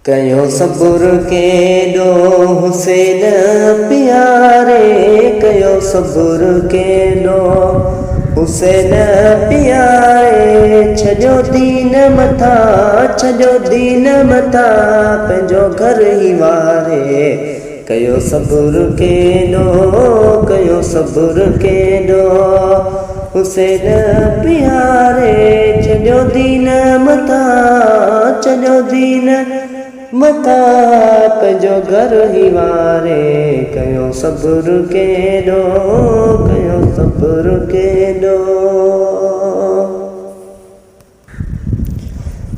ڪيو صبر ڪيڏو حسين پياري ڪيو صبر ڪيڏو حسين پياري ڇڏيو دين مٿان ڇڏيو دين مٿان پنهنجو گهر هي واري ڪيو صبر ڪيڏو ڪيو صبر ڪيڏو حسين پياري ڇڏيو دين مٿان ڇڏيو دين مٿان پنهنجو گهر هي واري ڪيو صبر ڪيڏو ڪيو صبر ڪيڏو.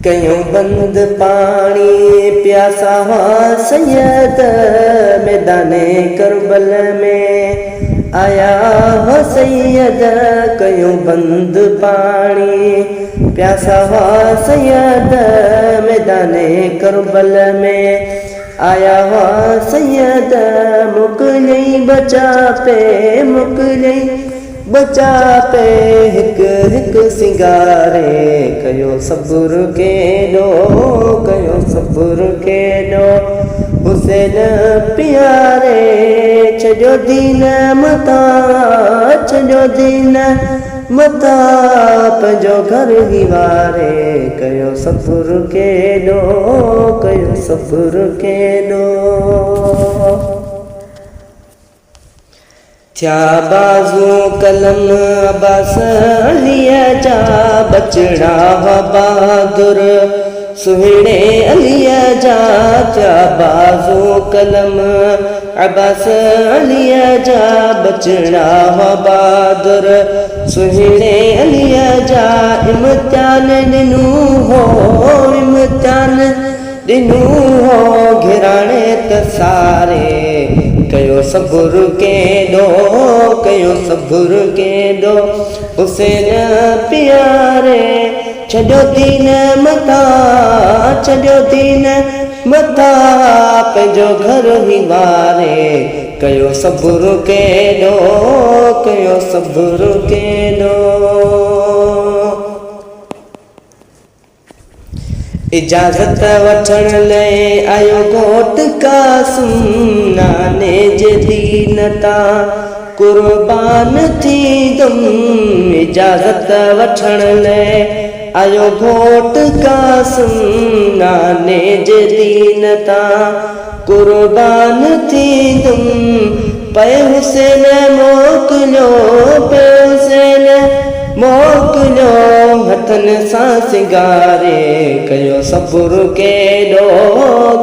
ڪيون بند پاڻي پياسا هئا سيد ميدان ڪربل ۾ آيا هئا سيد ڪيون بند پاڻي پياسا هئا سيد ميدان ڪربل ۾ آيا هئا سيد موڪليئي بچا پي موڪليئي ٻچا پي هڪ هڪ سينگاري ڪيو صبر ڪيڏو ڪيو صبر ڪيڏو حسين پياري ڇڏيو دين متان ڇڏيو دين متان پنهنجو گهر هي واري ڪيو صبر ڪيڏو ڪيو صبر ڪيڏو. ٿيا بازو قلم عباس عليء جا ٻچڙا هئا بهادر سهڻي عليء جا ٿيا بازو قلم عباس عليء جا ٻچڙا هئا بهادر سهڻي عليء جا امتحان ڏنو هو امتحان ڏنو هو گهراڻي ته ساري، ڪيو صبر ڪيڏو، ڪيو صبر ڪيڏو، حسين پياري، ڇڏيو دين مٿان، ڇڏيو دين مٿان، پنهنجو گهر هي واري، ڪيو صبر ڪيڏو، ڪيو صبر ڪيڏو. اجازت وٺڻ لئه آيو گهوٽ قاسم ناني جي دين تان قربان ٿيندم اجازت وٺڻ لئه آيو گهوٽ قاسم ناني جي دين تان قربان ٿيندم پئي حسين موڪليو پئي حسين موڪليو هٿن سان سينگاري ڪيو صبر ڪيڏو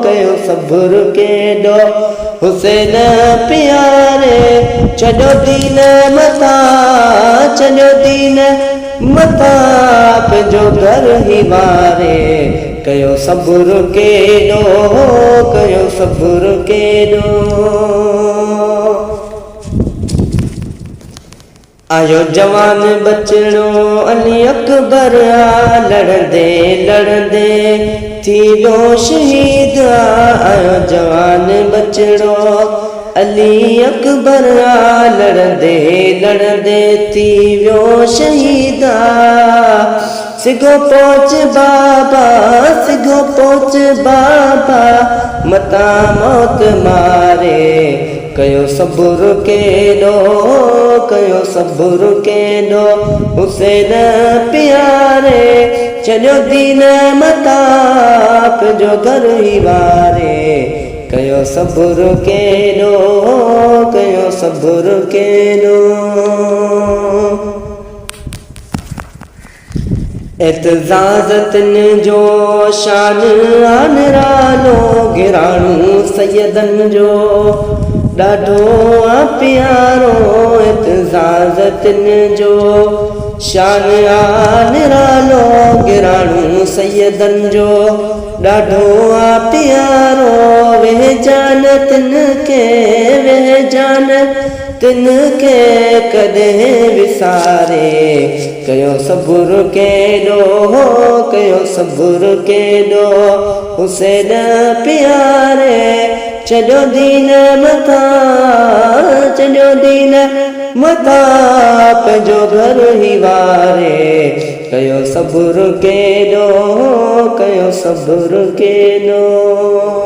ڪيو صبر ڪيڏو حسين پياري ڇڏيو دين مٿان ڇڏيو دين مٿان پنهنجو گهر هي واري ڪيو صبر ڪيڏو ڪيو صبر ڪيڏو. آيو جوان ٻچڙو علي اڪبر آ لڙندي لڙندي ٿي ويو شهيد آ آيو جوان ٻچڙو علي اڪبر آ لڙندي لڙندي ٿي ويو شهيد آ سگهو پهچ بابا سگهو پهچ بابا متان موت ماري ڪيو صبر ڪيڏو ڪيو صبر ڪيڏو حسين پياري ڇڏيو دين متان پنهنجو گهر هي واري ڪيو صبر ڪيڏو ڪيو صبر ڪيڏو. اعتزاز تن جو شان آ نرالو گهراڻو سيدن جو ڏاڍو آ پيارو اعتزاز تن جو شان آ نرالو گهراڻو سيدن جو ڏاڍو آ پيارو ويهه جان تن کي ويهه جان تن کي ڪڏهن وساري ڪيو صبر ڪيڏو ڪيو صبر ڪيڏو حسين پياري ڇڏيو دين مٿان ڇڏيو دين مٿان پنهنجو گهر هي واري. ڪيو صبر ڪيڏو، ڪيو صبر ڪيڏو.